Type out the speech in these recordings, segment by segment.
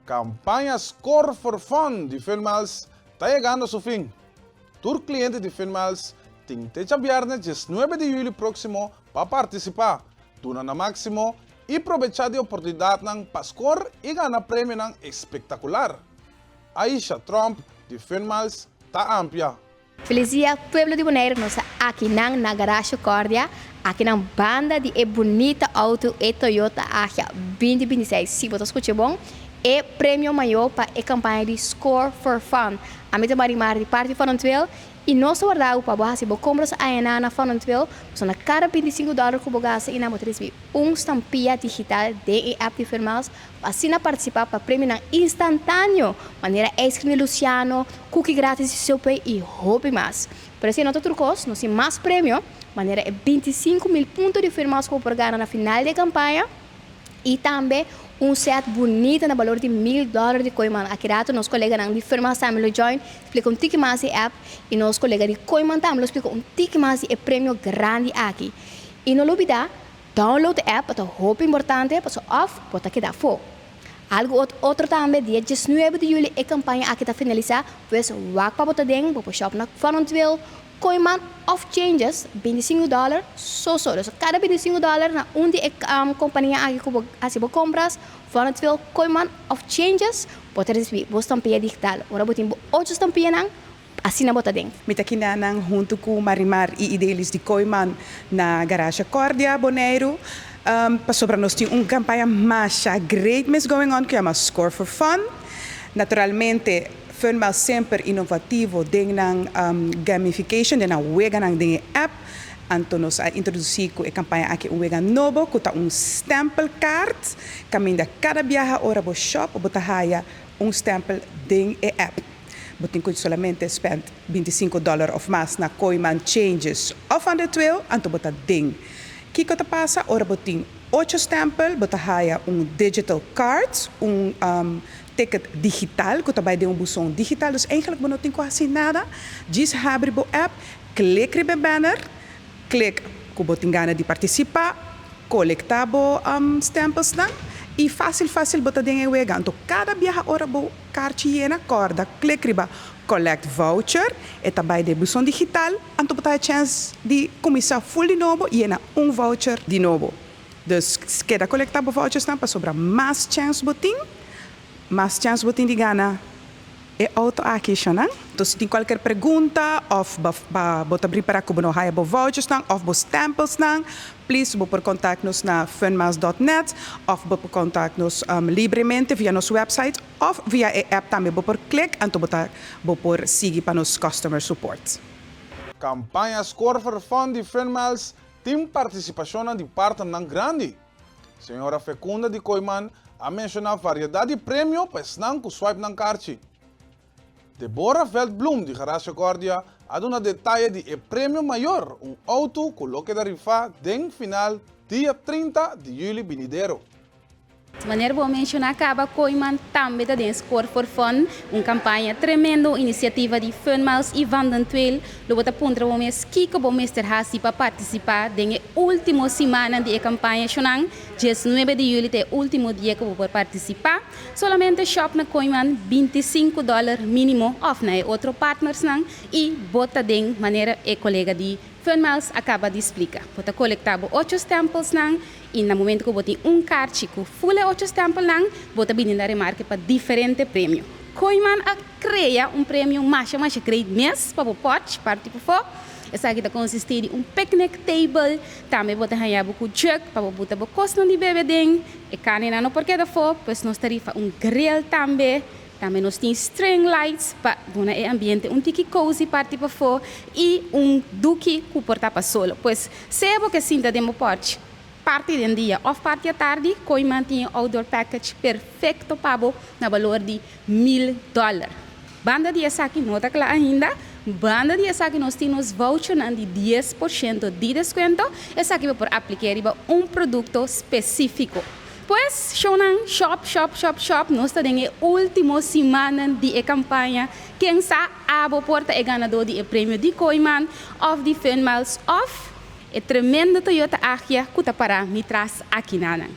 Campaña Score for Fun di Funmiles ta yegando su fin. Tur cliente di Funmiles tin te djabièrnè 19 di juli proximo pa participa, duna na maximo y probecha di oportunidadnan pa score y gana premionan espectacular. Aisha Tromp di Funmiles ta amplia. Felis dia pueblo di Bonaire, nos ta akinan na Garage Cordia, akinan banda di e bunita auto e Toyota Agya 2026. Si bo ta scucha bon, e premio mayor pa e campaña di Score for Fun. Ami ta Marimar di parti Fun on Tweel y nos ta warda bo pa bo haci bo compras ayana na Fun on Tweel, pasobra na cada $25 cu bo gasta y nan bo ta ricibi un stampia digital den e app di Funmiles pa asina participa pa premionan instantaneo manera ice cream di Luciano, cookie gratis di Subway y hopi mas. Pero esey no ta tur cos, nos tin mas premio manera e 25,000 punto di Funmiles cu bo por gana na final di e campaña y tambe un set bunita na balor di $1000 di Kooyman. Aki rato nos coleganan di Funmiles tambe lo join splica un tiki mas di e app y nos colega di Kooyman tambe lo splica un tiki mas di e premio grandi aki. Y no lubida, download e app, ta hopi importante, paso of bo ta keda afo. Algo otro tambe, dia 19 di juli e campaña aki ta finalisa, pues wak pa bo ta den, bo por shop na Fun on Tweel, Kooyman of Changes, $25 so so. Dus cada $25 na un di e compania aki cu bo haci bo compras, Fun on Tweel, Kooyman of Changes, bo ta ricibi bo stampia digital. Ora bo tin bo ocho stampianan, asina bo ta den. Mi ta kinanan hunto cu Marimar y Idelis di Kooyman na Garage Cordia, Bonaire. Pasobra nos tin un campaña masha great mes going on cu yama Score for Fun. Naturalmente, Funmiles semper innovativo den nan gamification, den nan weganan den e app. Anto nos a introduci cu e campaña aki un wega nobo cu ta un stempelkaart. Caminda cada biaha ora bo shop, bo ta haya un stempel den e app. Bo tin cu solamente spend $25 of mas na Kooyman, Changes of Van der Tweel, anto bo ta den. Kico ta pasa ora bo tin ocho stempel? Bo ta haya un digital card, un ticket digital cu ta bay den un buzon digital. Dus eigenlijk bo no tin cu haci nada. Djis habri bo app, click riba e banner, click cu bo tin gana di participa, colecta bo stempels nan y facil facil bo ta den e wega. Anto cada biaha ora bo kaartje yena, corda click riba collect voucher, e ta bay den buzon digital, anto bo ta haya chance di cuminsa full di nobo, yena un voucher di nobo. Dus keda colecta bo vouchers nan pasobra mas chance bo tin, mas chance bo tin di gana e auto aki, shonan. Anto si tin cualkier pregunta of bo ta prepara cu bo no haya bo vouchers nan of bo stempels nan, please bo por contact nos na funmiles.net of bo por contact nos libremente via nos website of via e app tambe bo por click, anto bo por sigui pa nos customer support. Campaña Score for Fun di Funmiles tin participacionnan di partnernan grandi. Señora Fecunda di Kooyman a menciona variedad di premio pa esnan cu swipe nan kaarchi. Deborah Veldbloem di Garage Cordia a duna detaye di e premio mayor, un auto cu lo keda rifa den final dia 30 di juli binidero. Manera bo menciona caba, Kooyman tambe ta den Score for Fun, un campaña tremendo, iniciativa di Funmiles y Van den Tweel. Lo bo ta puntra bo mes kico bo mester hasi pa participa den e ultimo siman di e campaña, shonan. 19 di juli ta e ultimo dia cu bo por participa. Solamente shop na Kooyman, $25 minimo of na e otro partners nan y bo ta den, manera e colega di Funmiles a caba di splica. Bo ta colecta bo ocho stempels nan y na momento cu bo tin un kaartje cu full e ocho stempel nan, bo ta bini na remarke pa diferente premio. Kooyman a crea un premio masha masha great mes pa bo porch parti pafo. Esaki ta consisti di un picnic table, tambe bo ta haya bo cu jug pa bo buta bo cosnan di bebe den. E carne no por keda afo, pues nos ta rifa un grill tambe. Tambe nos tin string lights pa duna e ambiente un tiki cozy parti pafo y un duki cu por tapa solo. Pues, sea bo ke sinta den bo porch parti den dia of parti atardi, Kooyman tin e outdoor package perfecto pa bo na balor di $1000. Banda di esaki no ta cla ainda. Banda di esaki nos tin nos vouchernan di 10% di descuento. Esaki bo por aplica riba un producto specifico. Pues, shownan, shop, shop, shop, shop, nos ta den e ultimo siman di e campaña. Ken sa abo por ta e ganador di e premio di Kooyman of di Funmiles of e tremendo Toyota Agya cu ta para mi tras aki nanan.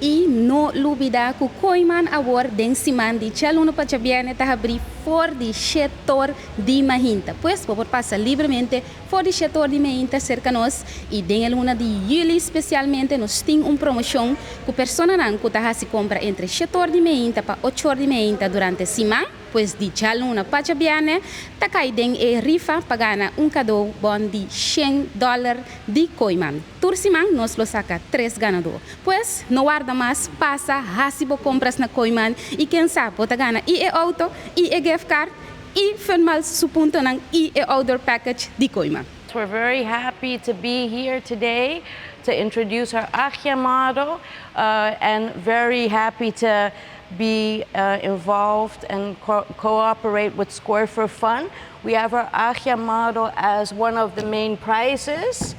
I no lubidá ku Kooyman awor den siman di djaluna pa djabièrnè ta habrí for di shetor di mainta. Pues bo por pasa libremente for di shetor di mainta serka nos i den e luna di yüli spesialmente nos tin un promoshon ku personanan ku ta hasi kompra entre shetor di mainta pa ochor di mainta durante siman. Pues di djaluna pa djabièrnè ta kai den e rifa pa gana un kadó bon di shen dòler di Kooyman. Tur siman nos lo saka tres ganadó. Pues no warda mas, pasa hasi bo kompras na Kooyman i ken sa bo ta gana i e outo i e gift card i Fun Miles su puntonan i e outdoor package di Kooyman. We're very happy to be here today to introduce our Agya model and very happy to be involved and cooperate with Score for Fun. We have our Agya model as one of the main prizes.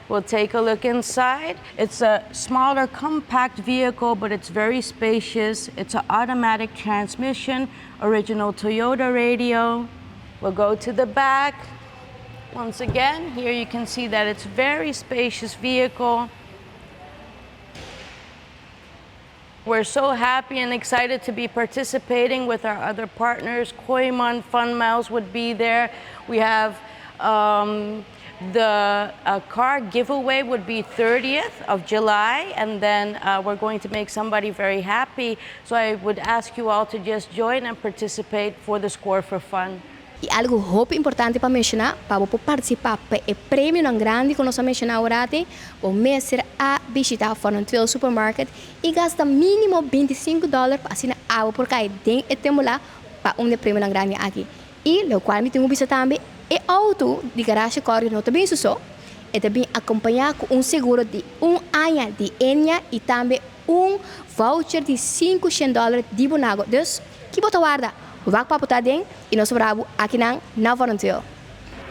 We'll take a look inside. It's a smaller, compact vehicle, but it's very spacious. It's an automatic transmission, original Toyota radio. We'll go to the back. Once again, here you can see that it's very spacious vehicle. We're so happy and excited to be participating with our other partners. Kooyman Fun Miles would be there. We have the car giveaway would be 30th of July, and then we're going to make somebody very happy. So I would ask you all to just join and participate for the Score for Fun. I algu hopi importante pa menshoná, pa bo por partisipá pa e premionan grandi ku nos a menshoná aworati, bo mester a bishitá Van den Tweel Supermarket i gasta mínimo 25 dòler pa asina abo por kai den e tembolá pa un di e premionan grandi aki. I lokual mi tin ku bisa tambe, e outo di Garage Cordio no ta bin su so, e ta bin akompañá ku un seguro di un aña di Ennia i tambe un voucher di 500 dòler di Bonago. Dus, ki bo ta warda? Wak pa bo ta aden i nos brabu akinan na Van den Tweel.